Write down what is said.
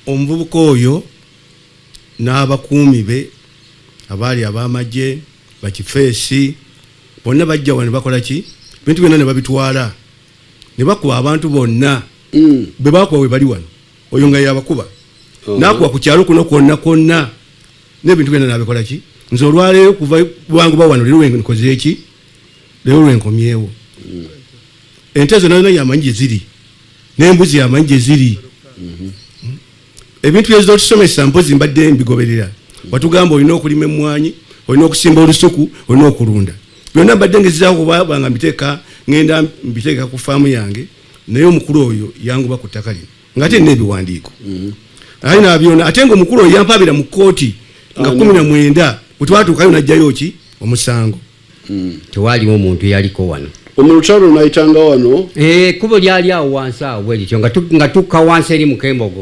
Omuvubuka oyo n'abakuumi be abaali ab'amagye, bakifeesi bonna bajja wano ne bakola ki, bintu byonna ne babitwala ne bakuba abantu bonna. Be bakuba we bali wano, oyo nga yabakuba n'akuba ku kyalo kuno kwonna kwonna n'ebintu byonna n'abikola ki. Nze olwaleero kuva bwanguba wano, leero lwenkoze eki, leero lwenkomyewo. Ente zonna zonna yamanyi gye ziri, n'embuzi yamanyi gye ziri. Ebintu byezotusomesa mpozi mbadde mbigoberera. Watugamba olina okulima emmwanyi, olina okusimba olusuku, olina okulunda. Byonna mbadde ngezaako kuba nga mbiteeka, ngenda mbiteeka ku faamu yange, naye omukulu oyo yanguba ku ttaka lino ng'ate nina ebiwandiiko, ate nabyona. Ate nga omukulu oyo yampaabira mu kkooti nga 19 bwe twatuukayo n'aggyayo ki omusango. Tewaaliwo muntu yaliko wano. Mu lutalo nayitanga wano. Ekkubo lyali awo wansi awo bwe lityo, nga tukka wansi eri mu Kembogo.